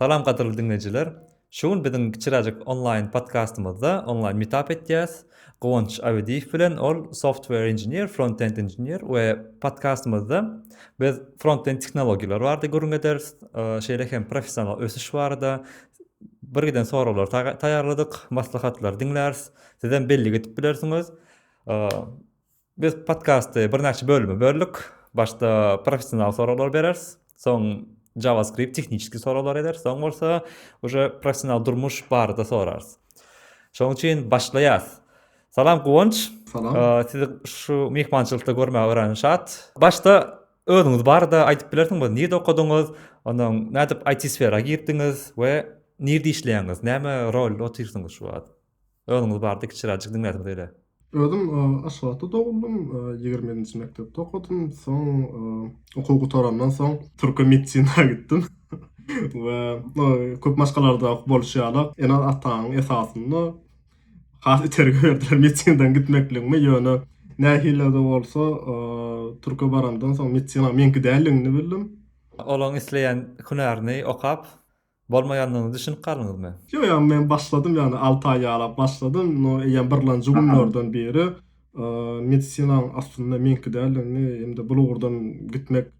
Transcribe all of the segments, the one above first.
Salam gadyrly diňleýjiler. Şu gün biziň kiçiräjik onlaýn podkastymyzda onlaýn meetup etýäs. Guwanç Abediýew bilen ol software engineer, front-end engineer we podkastymyzda biz front-end tehnologiýalar barada gürrüň ederis. Şeýle hem professional ösüş barada birgiden soraglar taýýarladyk, maslahatlary diňläris. Sizem bellik edip bilersiňiz. Biz podkasty birnäçe bölüme böldük. Başda professional soraglar bereris, soň JavaScript tehniçeski soraglar ederis, soň bolsa uje professional durmuş barada sorarys. Şonuň üçin başlaýas. Salam Guwanç. Salam. Sizi şu myhmançylykda görmäge örän şat. Başda özüňiz barada aýdyp bilersiňmi? Nirde okadyňyz? Ondan nädip IT sfera girdiňiz we nirde işleýäňiz? Näme rolda otyrsyňyz şu wagt? Özüňiz barada kiçiräjik diňläsimiz gelýär. Özüm Aşgabatda doguldym, 27-nji mekdepde okadym. Soň okuw gutarandan soň Türke medisina gitdim. We köp maşgalalarda bolşy ýaly, ene-ataň esasynda has itergi berdiler medisinadan gitmekligime. Ýöne nähili-de bolsa Türke baramdan soň medisina meňki däldigini bildim. Olaň isleýän hünärini okap, Bolmaýandygyna düşünip galdyňyzmy? Ýok, ýagny men başladym, ýagny alty aý ýalap başladym, no eýýäm birlenji günlerden biri medisinaň aslynda meňki däldigini hem-de bul ugurdan gitmek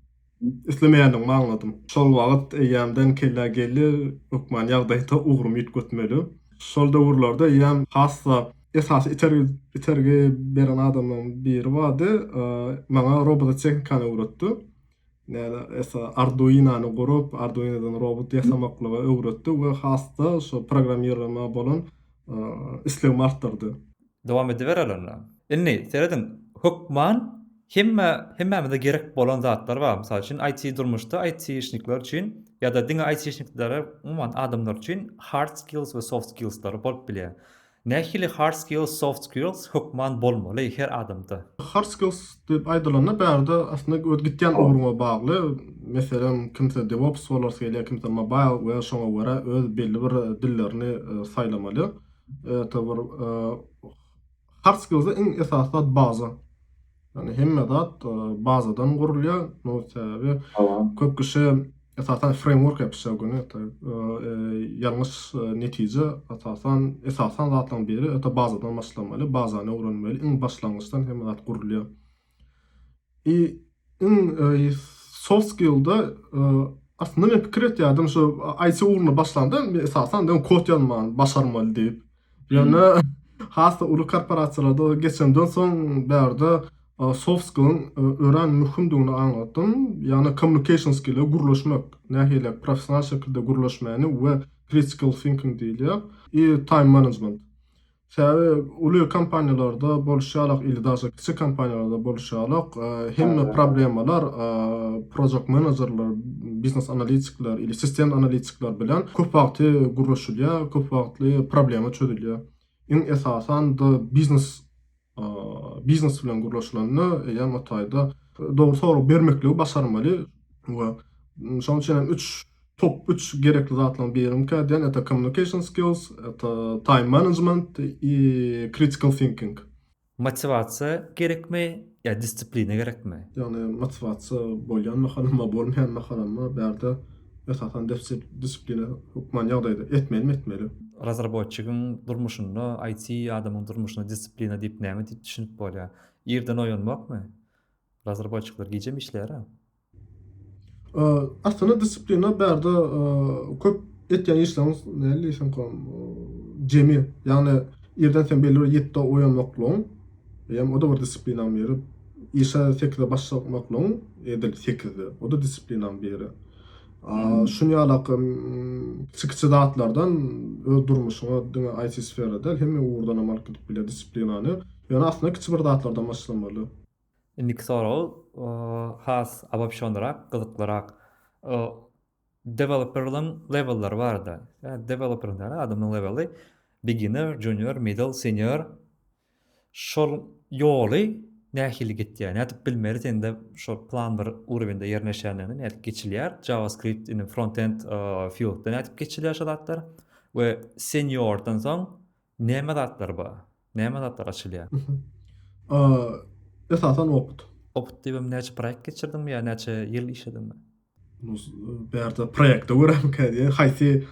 islemeýändigimi aňladym. Şol wagt eýýämden kellä geldi, hökman ýagdaýda ugrumy üýtgetmeli. Şol döwürlerde eýýäm has-da esasy itergi itergi beren adamlaryň biri bardy, maňa robototehnikany öwretdi. Näme esa Arduinony gurup, Arduinodan robot ýasamaklygy öwretdi we has-da şo programmirleme bolan islegimi artdyrdy. Dowam edibereli onda. Indi serediň, hökman hemme hemmämize gerek bolan zatlar bar. Mysal üçin IT durmuşda IT-şnikler üçin ýa-da diňe IT-şniklere umuman adamlar üçin hard skills we soft skillslar bolup bilýär. Nähili hard skills, soft skills hökman bolmaly her adamda? Hard skills diýip aýdylanda bärde aslynda öz gitýän ugruňa bagly. Meselem, kimse DevOps bolarys gelýär, kimse mobile we şoňa görä öz belli bir dillerini saýlamaly. Это bir hard skillsda iň esasy zat baza. Ýagny hemme zat bazadan gurulýar. No sebäbi köp kişi esasan framework ýapyşýar göni. Это ýalňyş netije. Esasan esasan zatlaryň biri это bazadan başlamaly, bazany öwrenmeli. Iň başlangyçdan hemme zat gurulýar. I iň soft skillda aslynda men pikir etýärdim şu IT ugruna başlamda esasan kod ýazmany başarmaly diýip. Ýöne has-da uly korporasiýalarda geçemden soň bärde soft skill-iň örän möhümdigini aňladym. Ýagny communication skill-i, gürleşmek, nähili professional şekilde gürleşmäni we critical thinking diýilýär i time management. Sebäbi uly kompaniýalarda boluşy ýalak ili daže kiçi kompaniýalarda boluşy ýalak hemme problemalar project menejerler, biznes analitikler ili sistem analitikler bilen köp wagty gürleşilýär, köp wagtly problema çözülýär. Iň esasan-da biznes biznes bilen gürleşilende eýýäm o taýda dogry sorag bermekligi başarmaly we şonuň üçin hem üç top üç gerekli zatlaryň birimkä diýen это communication skills, это time management i critical thinking. Motiwasiýa gerekmi ýa distsiplina gerekmi? Ýagny motiwasiýa bolýan mahalamma bolmaýan mahalamma bärde esasan disiplina hökman ýagdaýda etmelimi etmeli. Razraboçigiň durmuşynda IT adamyň durmuşynda disiplina diýip näme diýip düşünip bolýar? Irden oýanmakmy? Razraboçikler gijemi işleýär-ä? Aslynda disiplina bärde köp etýän işleriň näle diýsem jemi. Ýagny irden sen belli bir ýetde oýanmaklygyň, hem o-da bir disiplinaň biri. Işe sekizde başlamaklygyň edil sekizde, o-da disiplinaň biri. Şuny ýalak kiçi-kiçi zatlardan öz durmuşyňa diňe IT sfera däl, hemme ugurdan hem alyp gidip bilýär disiplinany. Ýöne aslynda kiçi bir zatlardan başlamaly. Indiki sorag has obobşenrak, gyzyklyrak. Deweloperliň lewelleri barada. Deweloper näme? Adamyň leweli beginner, junior, middle, senior. Şol ýoly nähili gitýär? Nädip bilmeli sende şol plan bir urowende ýerleşýändigini nädip geçilýär? JavaScript indi frontend fieldde nädip geçilýär şo zatlar? We seniordan soň Näme zatlar bar? Näme zatlar açylýar? Esasan opyt. Opyt diýibem näçe proýekt geçirdiňmi ýa näçe ýyl işlediňmi? Bärde proýekte görä diýen, haýsy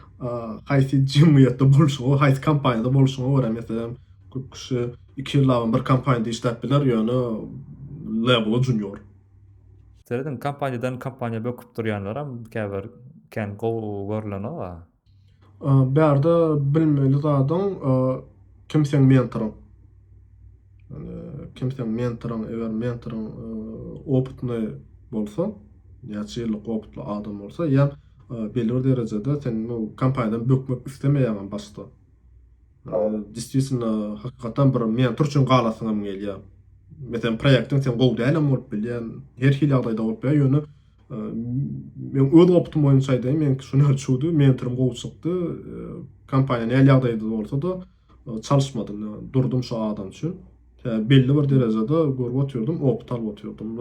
haýsy jemgyýetde bolşuňa, haýsy kompaniýada bolşuňa görä, meselem, köp kişi 2 ýyllabam bir kompaniýada işläp biler, ýöne leveli junior. Serediň, kompaniýadan kompaniýa böküp durýanlaram käbir kän gowy görülenok-a. Bärde bilmeli zadyň kim seň mentoryň. Ýani kim seň mentoryň, eger mentoryň opytny bolsa, näçe ýyllyk opytly adam bolsa, ýa belli bir derejede sen bu kompaniýadan bökmek islemeýäňem başda. Действительно, hakykatdan bir mentor üçin galasyňam gelýär. Meselem, proýektiň sen gowy dälem bolup bilýär, her hili ýagdaýda bolup bilýär, ýöne Men öz optym boýunça aýdaýyn, meňki şuny ölçüwdi, mentorym gowy çykdy. Kompaniýa nähili ýagdaýda bolsa-da çalyşmadym. Durdum şu adam üçin. Belli bir derejede görüp otyrdym, opyt alyp otyrdym.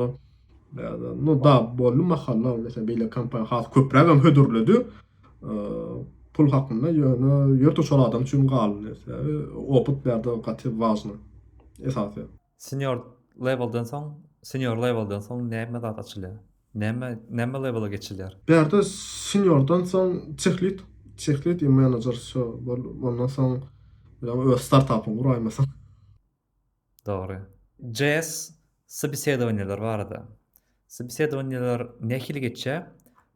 No da boldy mahalla, meselem beýle kompaniýa has köpräk hem hödürledi. Pul hakynda ýöne ýörite şol adam üçin galdy. Sebäbi opyt bärde gaty важно. Esasy. Senior levelden soň, senior levelden soň näme zat açylýar? Näme näme levela geçilýär? Bärde seniordan soň tech lead, tech lead i manager şo bol ondan soň ýa öz startapyňy guraýmasaň. Dogry. JS sobesedowaniýalar barada. Sobesedowaniýalar nähili geçýär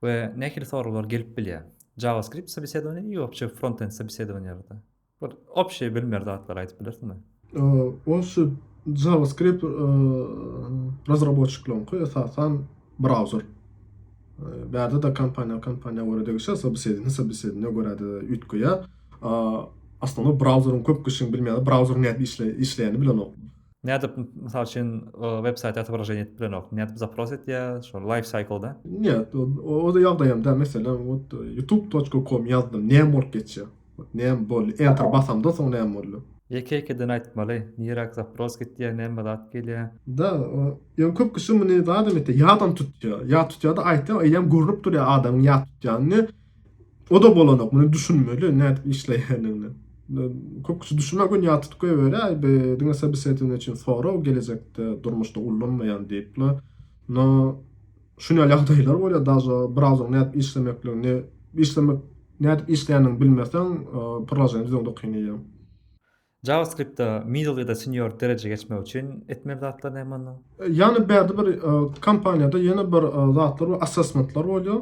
we nähili soraglar gelip bilýär? JavaScript sobesedowaniýa i wobşe frontend sobesedowaniýalarda. Bir obşi bilmer zatlar aýdyp bilersiňmi? Ol şu JavaScript razraboçiklaryňky esasan browser. Bärde-de kompaniýa kompaniýa görä degişýär, sobesedini sobesedine görä-de üýtgeýär. Osnovnoý browseriň köp kişiň bilmeýäni browser nädip işleýänini bilenok. Nädip mysal üçin web saýty otobraženiýe edip bilenok. Nädip zapros etýär şol life cycle-da? Net, o ýagdaýam däl. Meselem, wot youtube.com ýazdym, näme bolup geçýär? Näme boldy? Enter basamda soň näme boldy? Ýeke-ýekeden aýtmaly. Niräk zapros gitýär, näme zat gelýär. Da, ýöne köp kişi muny zadam etýär, ýadam tutýar. Ýat tutýar-da aýtýar, eýýäm görnüp durýar adamyň ýat tutýanyny. O-da bolanok, muny düşünmeli, nädip işleýändigini. Köp kişi düşünmän göni ýat tutup goýberýär, aý bi diňe sobesedowaniýe üçin sorag, gelejekde durmuşda ullanmaýan diýip-le. No, şuny ýaly ýagdaýlar bolýar, daže browseriň nädip işlemekligini, işlemek Nädip işleýänini bilmeseň, priloženiýa düzüňde kyn eýýäm. JavaScript-de middle ýa-da senior derejä geçmek üçin etmeli zatlar näme onda? Ýagny bärde bir kompaniýada ýene bir zatlar we assessmentler bolýar.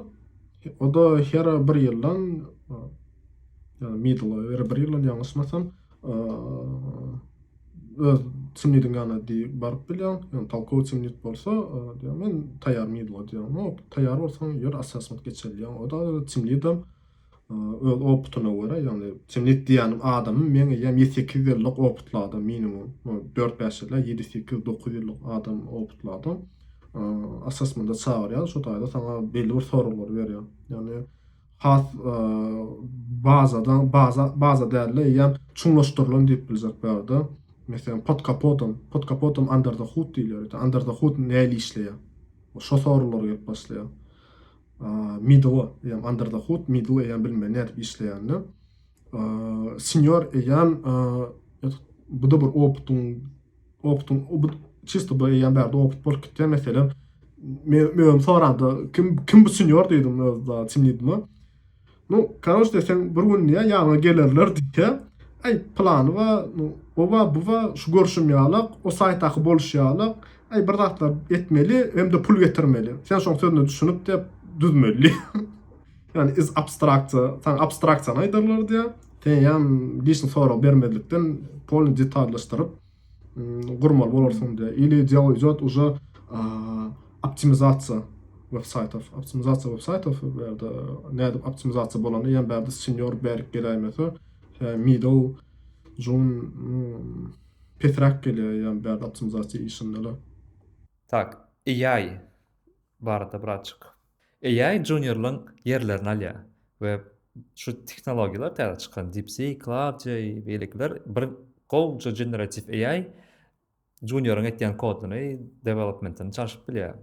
O-da her bir ýyldan, ýagny middle her bir ýyldan ýalňyşmasam, öz team leadiň ýanyna diýip baryp bilýäň. Ýagny tolkowy team lead bolsa, diýýär, men taýýar middle diýýär. No, taýýar bolsaň, ýör assessment geçeli diýýär. O-da team leadem öz opytyna görä, ýagny team lead diýýänim adamym meň eýýäm ýedi-sekiz ýyllyk opytly adam minimum. No, dört-bäş ýyl däl, ýedi, sekiz, dokuz ýyllyk adam opytly adam. Assessmente çagyrýar, şo taýda saňa belli bir soraglary berýär. Ýagny has bazadan baza baza dälde eýýäm çuňlaşdyrylan diýip biljek bu ýerde. Meselem pod kapotom, pod kapotom under the hood diýilýär. Under the hood nähili işleýär? Şo soraglar gelip başlaýar. Middle eýýäm under the hood, middle eýýäm bilmeli nädip işleýänini. Senior eýýäm bu-da bir opytyň Optyň bu çisto bu eýýäm bärde opyt bolup gitýär meselem. Men özüm soranda kim kim bu senior diýdim öz da team leadime. Nu, karoç deseň bir gün diýýär ýanyňa gelerler diýýär. Aý plany bar, nu o bar, bu bar, şu görşüm ýalak, o saýtdaky boluş ýalak. Aý bir zatlar etmeli hem-de pul getirmeli. Sen şoň sözüne düşünip diýip düzmeli. Ýani iz abstraksiýa, saňa abstraksiýany aýdarlar diýýär. Sen ýa lişni sorag bermezlikden polny detallaşdyryp gurmaly bolarsyň diýýär. Ili delo idýot уже optimizasiýa web saýtow. Optimizasiýa web saýtow bu ýerde nädip optimizasiýa bolany ýa bärde senior bärik geläýmese, middle, jun pesräk gelýär ýa bärde optimizasiýa işinde-le. Tak, AI barada birazjyk. AI juniorlaryň ýerlerini alýar we şu tehnologiýalar täze çykan DeepSeek, Claude beýlekiler bir gowja generatiw AI junioryň etýän koduny, developmentini çalşyp bilýär.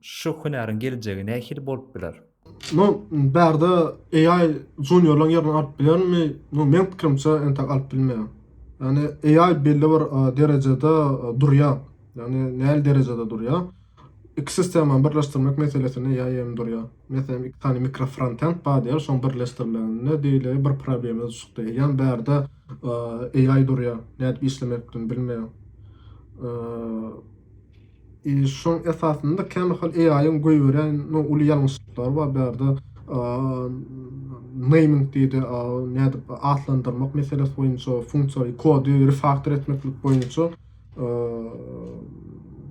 Şu hünäriň geljegi nähili bolup biler? Nu, bärde AI juniorlaryň ýerini alyp bilermi? Nu, meň pikirimçe entek alyp bilmeýär. Ýagny AI belli bir derejede durýar. Ýagny nähili derejede durýar? Iki sistemany birleşdirmek meselesinde AI hem durýar. Meselem, iki sany mikro frontend bar diýeli, şoň birleşdirileninde diýeli bir problema çykdy. Eýýäm bärde AI durýar, nädip işlemekdigini bilmeýär. I şoň esasynda kämahal AI-yň goýberýän uly ýalňyşlyklary bar bärde. Naming diýdi, nädip atlandyrmak meselesi boýunça, funksiýalary, kody refaktor etmeklik boýunça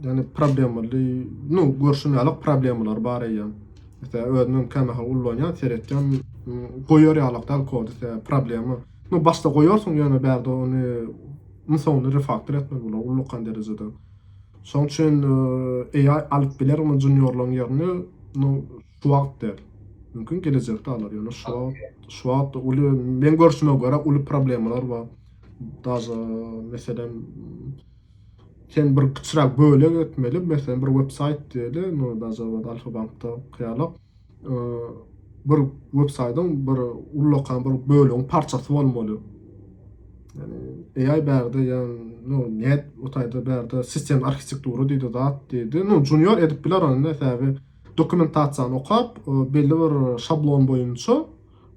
ýagny problemaly, nu, görşüm ýaly problemalar bar eýýäm. Mesela özüm hem kämahal ullanýan, seretýän, goýar ýalak däl kody, sebäbi problema. Nu, başda goýarsyň, ýöne bärde ony soňunda refaktor etmeli bolar ullakan derejede. Şonuň üçin AI alyp bilermi juniorlaryň ýerini? Nu, şu wagt däl. Mümkin gelejekde alar, ýöne şu wagt, şu wagt uly, meň görşüme görä uly problemalar bar. Daže, meselem, sen bir kiçiräk bölek etmeli, meselem, bir web-saýt diýeli, nu, daže Alfa bankda okaýarlar. Bir web-saýtyň bir ullakan bir bölegiň parçasy bolmaly. Ýani AI bärde ýa nu net o taýda bärde sistem arhitektura diýdi zat diýdi. Nu junior edip biler ony sebäbi dokumentasiýany okap belli bir şablon boýunça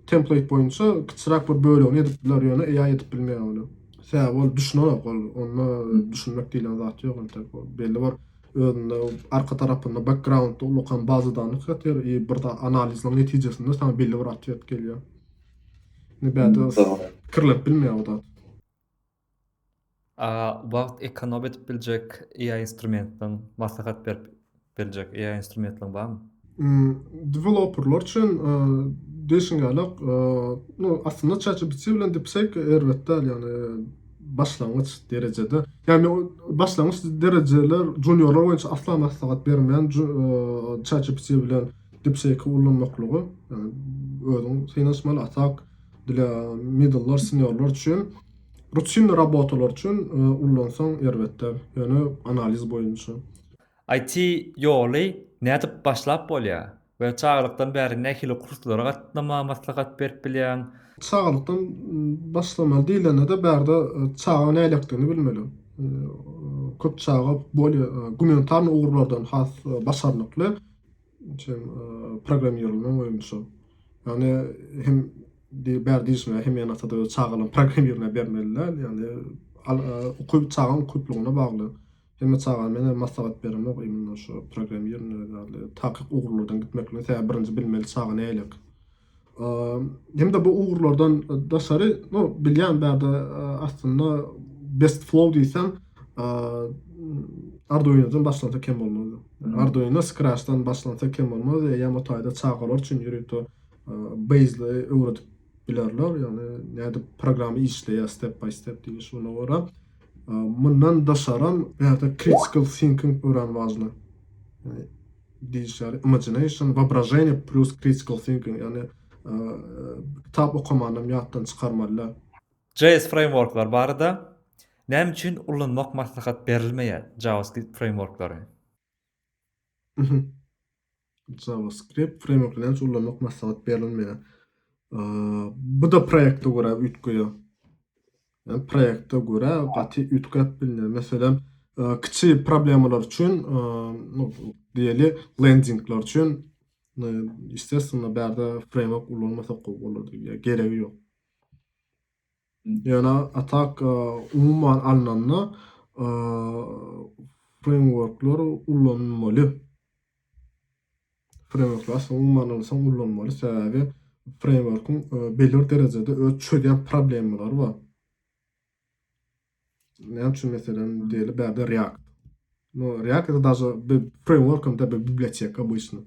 template boýunça kiçiräk bir bölegini edip biler ýöne AI edip bilmeýär ony. Sebäbi ol düşünenok ol onda düşünmek diýlen zat ýok entek ol belli bir özünde arka tarapynda backgroundda ullakan baza dannych ýatyr i bir zat analizleň netijesinde saňa belli bir otwet gelýär. Indi bärde pikirlenip bilmeýär o zat. A wagt ekonom edip biljek AI instrumentden maslahat berip biljek AI instrumentleň barmy? Deweloperlar üçin diýşiň ýaly, nu aslynda ChatGPT bilen DeepSeek erbet däl, ýagny başlangyç derejede. Ýagny başlangyç derejeler juniorlar boýunça asla maslahat bermeýän ChatGPT bilen DeepSeek-i ulanmaklygy, ýagny özüň synanyşmaly, a tak dla middle'lar, seniorlar üçin Rutinny rabotalar üçin ullansaň erbet däl. Ýöne analiz boýunça. IT ýoly nädip başlap bolýar we çagalykdan bäri nähili kurslara gatnamagy maslahat berip bilýäň? Çagalykdan başlamaly diýlende-de bärde çaga nälektdigini bilmeli. Köp çaga bolýa gumanitarny ugurlardan has başarnykly. Çem programmirleme boýunça. Ýagny hem bär diýişme hem ýene atada öz çagalaryny programmirine bermeli däl. Ýagny ukyp çagaň ukyplygyna bagly. Hemme çaga men hem maslahat beremok imенно şu programmirine ýaly takyk ugurlardan gitmekligini. Sebäbi birinji bilmeli çaga nälik. Hem-de bu ugurlardan daşary, no, bilýän bärde aslynda best flow diýsem, Arduino-dan başlansa kem bolmaz. Arduino Scratch-dan başlansa kem bolmaz. Eýýäm o taýda çagalar üçin ýörite base-li öwredip bilerler. Ýagny nädip programma işleýär step by step diýiş şuna görä. Mundan daşaram bärde critical thinking örän важny. Diýiş ýaly imagination, wobражение plus critical thinking, ýagny kitap okamanam ýatdan çykarmaly. JS frameworklar barada näme üçin ulanmak maslahat berilmeýär JavaScript frameworklary? JavaScript frameworklary näme üçin ulanmak maslahat berilmeýär? Bu-da proýekte görä üýtgeýär. Ýagny proýekte görä gaty üýtgäp bilner. Meselem, kiçi problemalar üçin, diýeli, lendingler üçin, естественно, bärde framework ulanmasak gowy bolar diýýär, geregi ýok. Ýöne a tak umuman alnanda frameworklar ulanmaly. Frameworklar aslynda umuman alsaň ulanmaly, sebäbi frameworkyň belli bir derejede öz çözýän problemalary bar. Näme üçin meselem diýeli bärde React. No React это даже framework hem de bir biblioteka обычно.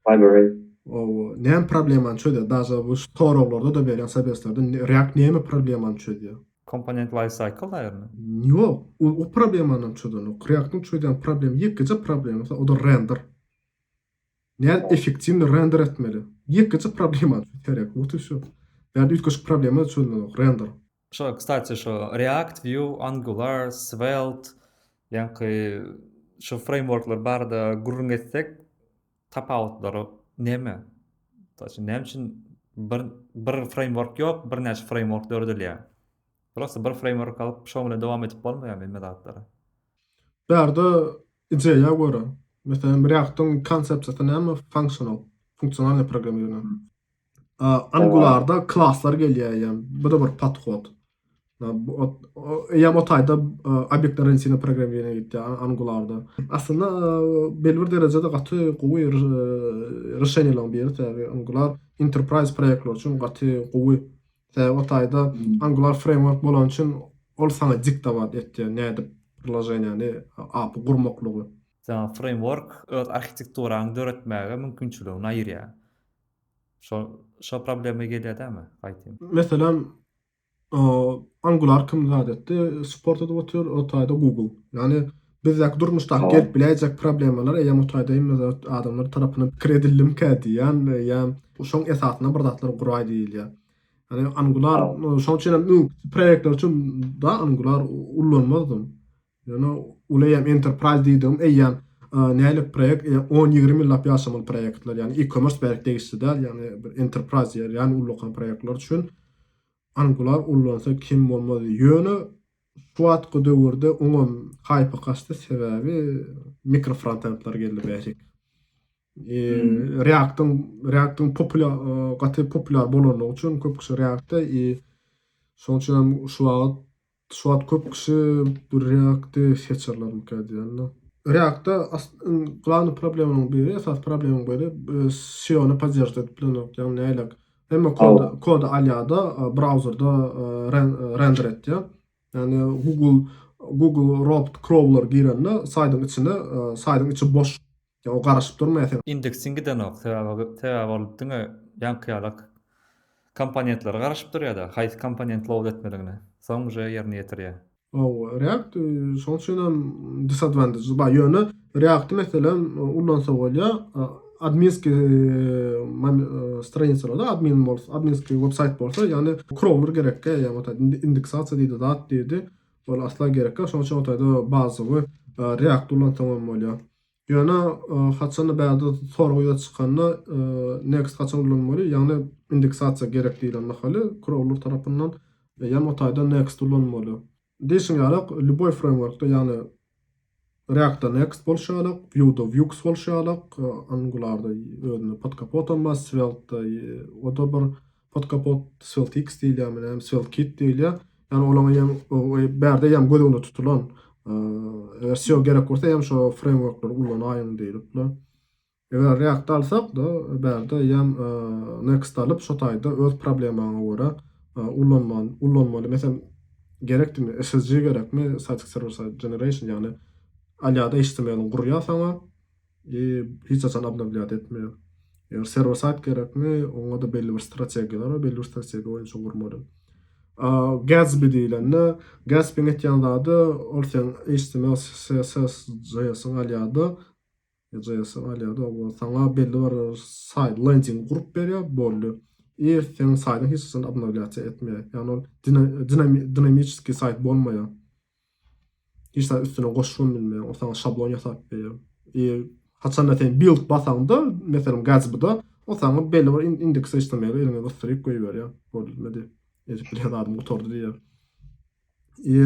Library. O näme problemany çözýär? Даже bu soraglarda-da berýän sobeslerde React näme problemany çözýär? Component life cycle nawerno? Ýok, o problemany hem çözenok. React-yň çözýän problemi ýekeje problemasy, o-da render. Nädip effektiwny render etmeli? Ýekeje problemany çözýär React. Wot i wsё. Bärde üýtgeşik problema çözülenok, render. Şo, kstati, şo React, Vue, Angular, Svelte, ýaňky şo frameworklar barada gürrüň etsek, tapawutlary neme? Mysal üçin, näme üçin bir bir framework ýok, birnäçe framework döredilýär? Prosta bir framework alyp, şoň bilen dowam edip bolmaýarmy hemme zatlary? Bärde ideýa görä. Meselem, React-yň konsepsiýasy näme? Functional, funksionalnyý programmirowaniýe. Angularda klaslar gelýär eýýäm. Bu-da bir podhod. Eýýäm o taýda obýekt orientirowanyý programmirowaniýe gitýär Angularda. Aslynda belli bir derejede gaty gowy rešeniýalaryň biri sebäbi Angular enterprise proýektler üçin gaty gowy. Sebäbi o taýda Angular framework bolany üçin ol saňa diktowat etýär nädip priloženiýany API gurmaklygy. Saňa framework öz arhitekturaňy döretmäge mümkinçiligini aýyrýar. Şo şo problema gelýär dämi gaýtym? Meselem, Angular kim zat etdi, support edip otyr, o taýda Google. Ýagny bizdäki durmuşdaky gelip biläýjek problemalar eýýäm o taýda hemme zat adamlar tarapyndan pikir edildimikä diýýän, eýýäm şoň esasynda bir zatlar guraý diýilýär. Ýagny Angular şoň üçin hem öňki proýektler üçin da Angular ullanmazdym. Ýöne uly eýýäm enterprise diýdigim eýýäm nälik proýekt eýýäm on-ýigrimi ýyllap ýaşamaly proýektler ýagny e-commerce bärik degişli däl ýagny bir enterprise ýagny ullakan proýektler üçin Angular ullansa kem bolmaz ýöne şu wagtky döwürde oňam haýpy gaçdy sebäbi mikro frontendler geldi bärik. React-yň React-yň populýar gaty populýar bolanlygy üçin köp kişi React-da i şonuň üçin hem şu wagt Şu wagt köp kişi bu React-y seçerlermikä diýende. React-da iň glawnyý problemanyň biri, esasy problemanyň biri SEO-ny podderžiwat edip bilenok, ýagny nälik hemme kody kody alýar-da, brauzerda render etýär. Ýagny Google Google robot crawler girende saýdyň içine, saýdyň içi boş. Ýa o garaşyp durmaýar seň. Indeksiň gidenok sebäbi sebäbi ol diňe ýaňky ýalak komponentlere garaşyp durýada haýsy komponent load etmeligine soň uje ýerine ýetirýär. Hawa React şoň üçin hem disadvantage bar ýöne React meselem ullansa bolýar adminskiý stranisalarda admin bolsa adminskiý web saýt bolsa ýagny crawler gerekkä ýa indeksasiýa diýdi zat diýdi ol asla gerekkä şoň üçin o taýda bazowy React ullansaň hem bolýar. Ýöne haçanda bärde sorag ýüze çykanda next haçan ulanmaly, ýagny indeksasiýa gerek diýlen mahaly crawler tarapyndan eýýäm o taýda next ulanmaly. Diýşiň ýaly lýuboý frameworkda ýagny React-da next bolşy ýaly, Vue-da Vuex bolşy ýaly, Angular-da özünde pod kapotam bar, Svelte-da o-da bir pod kapot Svelte X diýilýärmi näme, Svelte Kit diýilýär. Ýagny olaň eýýäm bärde eýýäm göz öňünde tutulan. Eger SEO gerek bolsa eýýäm şo frameworkleri ulanaýyň diýlipler. Eger React alsak da bärde eýýäm Next alyp şo taýda öz problemaňa görä ulanman ulanmaly. Meselem gerekdimi SSG gerekmi Static Server Side Generation ýagny alýada HTML-iň gurýar saňa. I hiç haçan obnowlýat etmeýär. Eger serwer saýt gerekmi, oňa-da belli bir strategiýalar bar, belli bir strategiýa boýunça gurmaly. Gatsby diýlende, Gatsby-iň etýän zady, ol seň HTML, CSS, JS-iňi alýar-da, JS-iňi alýar-da, ol saňa belli bir saýt, lending gurup berýär, boldy. I seň saýtyň hiç haçan obnowlýasiýa etmeýär. Ýagny ol dinamiçeskiý saýt bolmaýar. Hiç zat üstüne goşubam bilmeýäň. O saňa şablon ýasap berýär. I haçanda sen build basaňda, meselem Gatsby-da, o saňa belli bir indeks HTML-i eliňe gysdyryp goýberýär. Boldy diýmedi. Edip bilýän zadym gutardy diýýär. I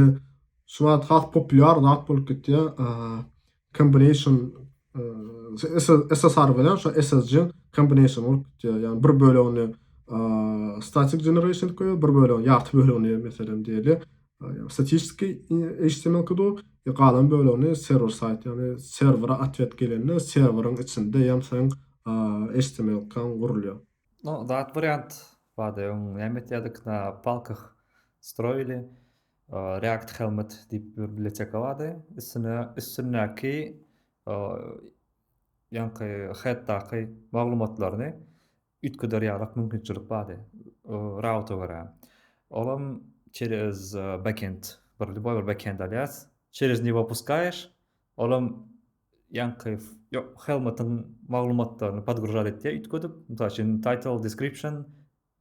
şu wagt has populýar zat bolup gitýär. Combination SSR bilen şu SSG combination bolup gitýär. Ýagny bir bölegini static generation edip goýýar, bir bölegini, ýarty bölegini meselem diýeli. Statistiski HTML kodu, galan bölegini serwer side, ýagny serwere otwet gelende serweriň içinde ýam seň HTML kaň gurulýar. No, zat wariant bardy öň näme etýärdik na palkah stroili React Helmet diýip bir biblioteka bardy. Üstüne üstündäki ýaňky head-daky maglumatlaryny üýtgeder ýalak mümkinçilik bardy routa görä. Olam çerez backend, bir lýuboý bir backend alýas. Çerez nego puskaýeş, olam ýaňky helmetiň maglumatlaryny podgružat etýär üýtgedip. Mysal üçin title, description,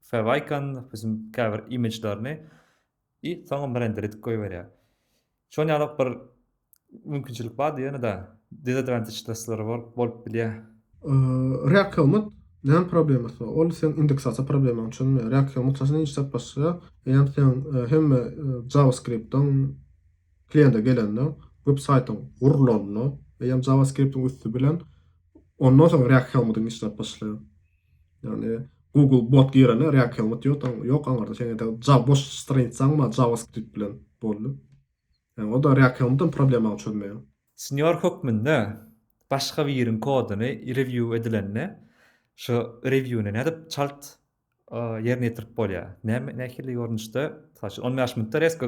favicon, bizim käbir imagelerini i soňam render edip goýberýär. Şon ýalak bir mümkinçilik bardy ýöne-de disadvantage'lary bolup bilýär. React Helmet näme problemasy bar? Ol seň indeksasiýa problemaňy çözmeýär. React Helmet haçan işläp başlaýar? Eýýäm seň hemme JavaScript-iň kliýente gelende, web saýtyň gurlanda, Eýýäm JavaScript-iň üsti bilen ondan soň React Helmet-iň işläp başlaýar. Ýagny Google bot girende React Helmet ýok, ýok aňyrda. Seň ede boş stranitsaň bar JavaScript bilen boldy. Ýagny o da React Helmet-em problemany çözmeýär. Senior hökmünde başga biriň koduny review edilende şu review-ni nädip çalt ýerine ýetirip bolýar? Näme nähili görnüşde, mysal üçin 15 minutda resko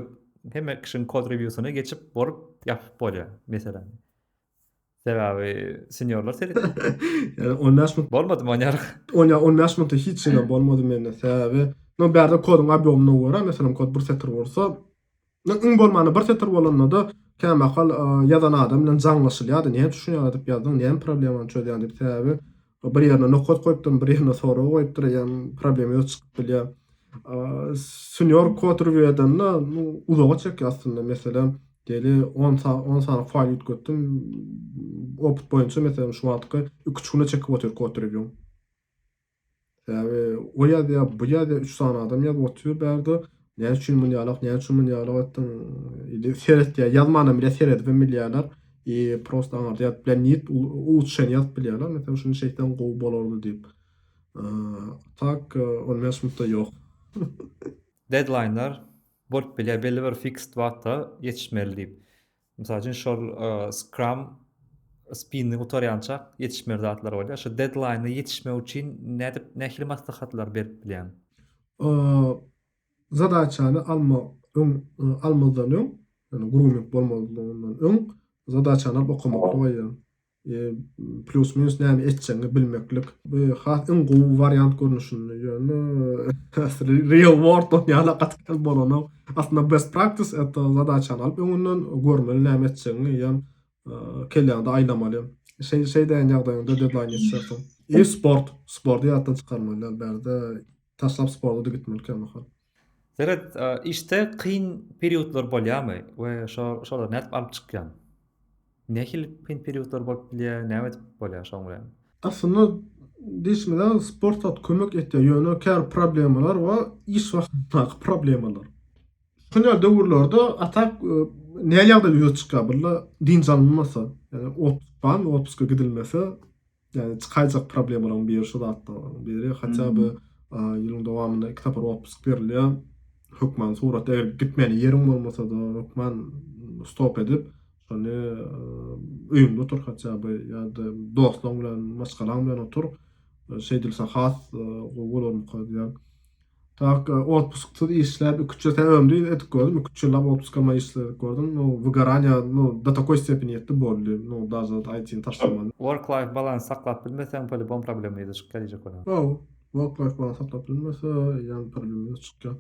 hemme kişiň kod review-syny geçip bolup ýapyp bolýar meselem. Sebäbi seniorlar seret. Ýani 15 minut bolmadymy onýar? Onýa 15 minutda hiç ýere bolmady mende. Sebäbi no bärde koduň obýomyna görä, meselem kod bir setir bolsa, Iň bolmanda bir setir bolanda-da kämahal ýazan adam bilen jaňlaşylýardy, näme üçin şuny edip ýazdyň, näme problemany çözýäň diýip, sebäbi bir ýerine nokat goýupdyr, bir ýerine sorag goýupdyr, eýýäm problema ýüze çykyp bilýär. Senior kod review edende uzaga çekýär aslynda, meselem, diýeli on on sany faýl üýtgetdim, opyt boýunça meselem şu wagtky iki-üç güne çekip otyr kod review. Sebäbi o ýazýar, bu ýazýar, üç sany adam ýazyp otyr bärde. Näme üçin muny ýalak, näme üçin muny ýalak etdiň? Ili seretýär, ýazmanam bile seredibem bilýärler. I prosta aňyrda ýazyp bilen niýet ulutşeni ýazyp bilýärler. Meselem, şuny şeýtseň gowy bolardy diýip. Tak, 15 minutda ýok. Deadline-lar bolup bilýär, belli bir fixed wagtda ýetişmeli diýip. Mysal üçin şol Scrum spinni gutarýança ýetişmeli zatlar bolýar. Şu deadline-a ýetişmek üçin nädip nähili maslahatlar berip bilýäň? Zadaçany alma öň almazdan öň, ýagny grooming bolmazlygyndan öň zadaçany alyp okamaklyk aýdýan. Plus minus näme etjegiňi bilmeklik. Bu has iň gowy wariant görnüşinde. Ýöne real world on ýaly gaty kän bolanok. Aslynda best practice это zadaçany alyp öňünden görmeli näme etjegiňi ýa kelläňde aýlamaly. Şeý şeý däýen ýagdaýyňda deadline ýetişersiň. I sport. Sporty ýatdan çykarmaly däl bärde. Taşlap sporta-da gitmeli kämahal. Seret, işde kyn periodlar bolýarmy we şo şolary nädip alyp çykýaň? Nähili kyn periodlar bolup bilýär, näme edip bolýar şoň bilen? Aslynda diýşimiz ýaly sport zat kömek etýär, ýöne käbir problemalar bar, iş wagtyndaky problemalar. Şol ýaly döwürlerde a tak nähili ýagdaý ýüze çykýar bunda dynç alynmasa, ýagny otpusk barmy, otpuska gidilmese Ýagny çykaýjak problemalaryň biri şu zatlaryň biri. Hatda bu ýylyň dowamynda iki sapar otpusk berilýär. Hökman suratda eger gitmeli ýeriň bolmasa-da hökman stop edip, şony öýüňde otur hatda bu ýa-da dostlaryň bilen, maşgalaň bilen otur. Şeýdilse has gowy bolarmyka diýýän. Tak, otpusksyz işläp iki-üç ýyl, ömri edip gördüm, iki-üç ýyllap otpusk alman işläp gördüm. Nu, wygoraniýa, nu, do takoý stepeni ýetdi, boldy. Nu, daže IT-ni taşlamaly. Work life balance saklap bilmeseň polibom problema ýüze çykýar diýjek bolýan. Hawa, work life balance saklap bilmese, ýa problema ýüze çykýar.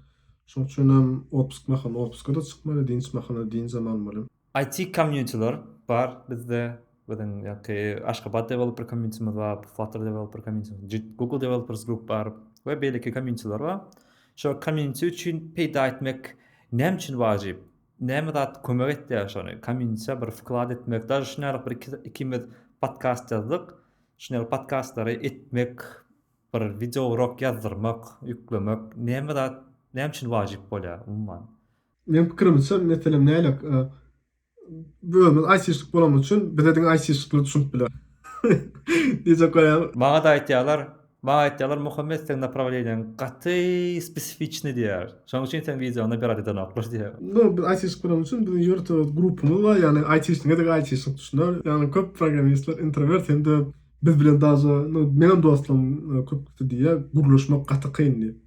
Şoň üçin hem otpusk mahaly otpuska-da çykmaly, dynç mahaly dynjam almaly. IT communityler bar bizde. Biziň ýa-ki Aşgabat developer communitymiz bar, Flutter developer community, Google Developers Group bar we beýleki communityler bar. Şo community üçin peýda etmek näme üçin wajyp? Näme zat kömek etýär şony? Community bir wklad etmek, daže şuny ýaly bir ikimiz podkast ýazdyk. Şuny ýaly podkastlary etmek, bir wideo urok ýazdyrmak, ýüklemek näme zat näme üçin wajyp bolýar umuman? Meň pikirimçe, meselem nälik, özümiz IT-şlik bolanymyz üçin bize diňe IT-şlikler düşünip biler. Diýjek bolýan. Maňa-da aýtýarlar, maňa aýtýarlar Muhammet seň naprawleniýaň gaty spesifiçnyý diýýär. Şonuň üçin seň wideoňy nabirad edenoklar diýýär. No, biz IT-şlik bolanymyz üçin biziň ýörite öz grupumyz bar, ýagny IT-şlige diňe IT-şlik düşüner. Ýagny köp programmistler introvert hem-de biz bilen daže, no, meňem dostlarym köpüsi diýýär, gürleşmek gaty kyn diýip.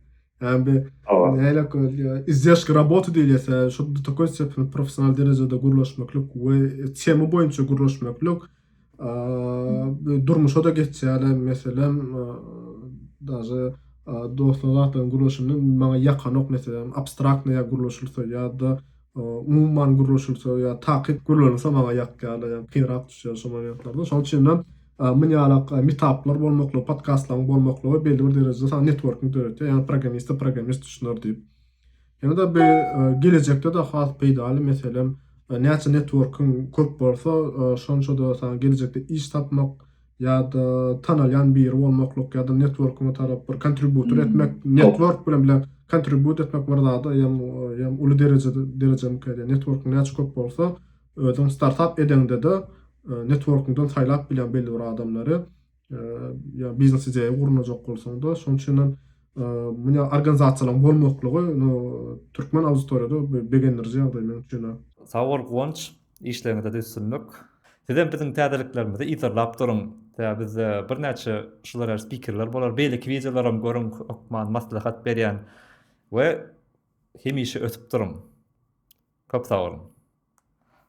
Yani bir näle izdержка работы diýilýär, şu do takoý stepeni professional derejede gürleşmeklik we tema boýunça gürleşmeklik durmuşa da geçýär. Meselem, daže dostlar zatlaryň gürleşende maňa ýakanok meselem, abstraktnyý ýa gürleşilse ýa-da umuman gürleşilse ýa takyk gürlenilse maňa ýakýar, ýa kynrak düşýär şo momentlerde. Şonuň üçin hem Muny ýalak mitaplar bolmaklygy, podkastlaryň bolmaklygy belli bir derejede saňa networking döretýär. Ýagny programmiste programmist düşüner diýip. Ýene-de bu gelejekde-de has peýdaly meselem, näçe networking köp bolsa, şonça-da saňa gelejekde iş tapmak ýa-da tanalýan biri bolmaklyk ýa-da networkinge tarap bir kontributor etmek, network bilen bile kontribut etmek bir zada ýa uly derejede derejemik edýär. Networking näçe köp bolsa, özüň startap edeňde-de. networkiňden saýlap bilýän belli bir adamlary ýa biznes ideýa gurnajak bolsaňda, şonuň üçin hem muny organizasiýalaryň bolmaklygy no türkmen auditoriýada begendiriji ýagdaý meň üçin. Sag bol Guwanç, işleriňizde üstünlik. Sizem biziň täzeliklerimizi yzarlap duruň. Sebäbi bizde birnäçe şular ýaly spikerler bolar. Beýleki wideolaram görüň hökman maslahat berýän we hemişe ösüp duruň. Köp sag boluň.